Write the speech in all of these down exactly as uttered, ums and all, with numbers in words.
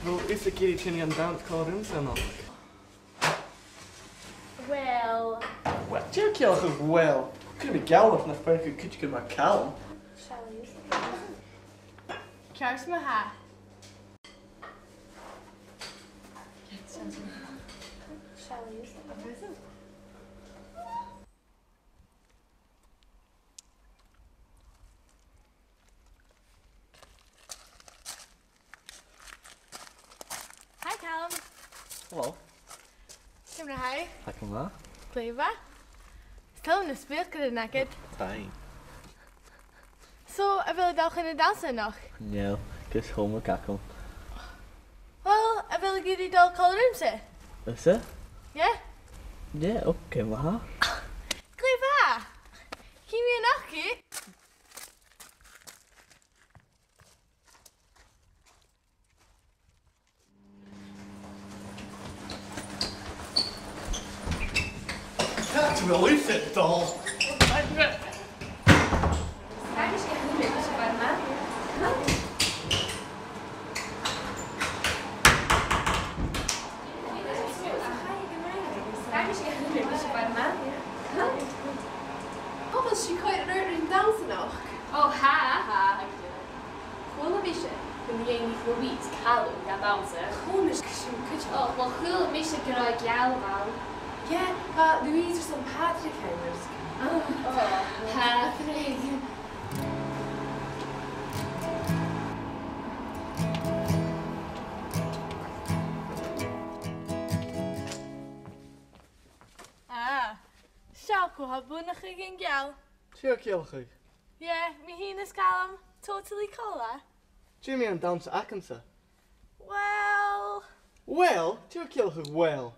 Bheil thusa ag iarraidh tighinn dhan dannsa còmhla riumsa a-nochd? Well. Well, dè tha thu a' ciallachadh, well? Chan eil mi gealach nach b' urrainn dhut cuideigin mar Calum. Ceart ma-thà. Hi, Calum. Hello. Ciamar a tha thu? Tha gu math. Glè mhath. Is toil leam na speuclairean agad. Taing. So, a bheil thu a' dol chun na dannsa a-nochd? No, just homework agam. Well, a bheil thu ag iarraidh dol còmhla riumsa? Thusa? Yeah. Yeah, okay, ma-thà. Glè mhath. Chì mi a-nochd thu. Càit a bheil thusa a' dol? Ò, bheil sibh a' coimhead air adhart ri dannsa a-nochd? Ò, tha, tha, tha. Chuala mise gun do dh'fheuch Louise Calum dha dannsa. Chunnaic sinn cuideachd. Ò, well, chuala mise gun robh e geal, bha. Yeah, bha Louise airson Pàdraig fhaighinn air sgàth. Ò, Pàdraig. Ah, seall cò tha a' buannachadh an geal. Dè tha thu a' ciallachadh? Yeah, mi fhìn is Calum, totally còmhla. Dè mu dheidhinn dannsa agamsa? Well. Well? Dè tha thu a' ciallachadh, well?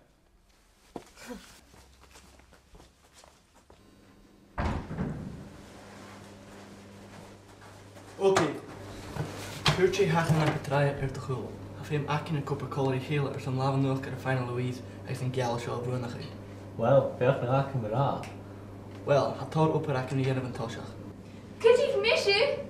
Okay. Cuir dè th' agad an-dràsta air do chùlaibh. Tha feum againn a' cur còmhla ri chèile airson làmh a nuadhachd air a' fhànadh Louise agus an geal seo a bhuannachadh. Well, feuch nach fhaca mi ràdh. Well, tha tòrr obair againn ri dhèanamh an toiseach. Cuidich mise!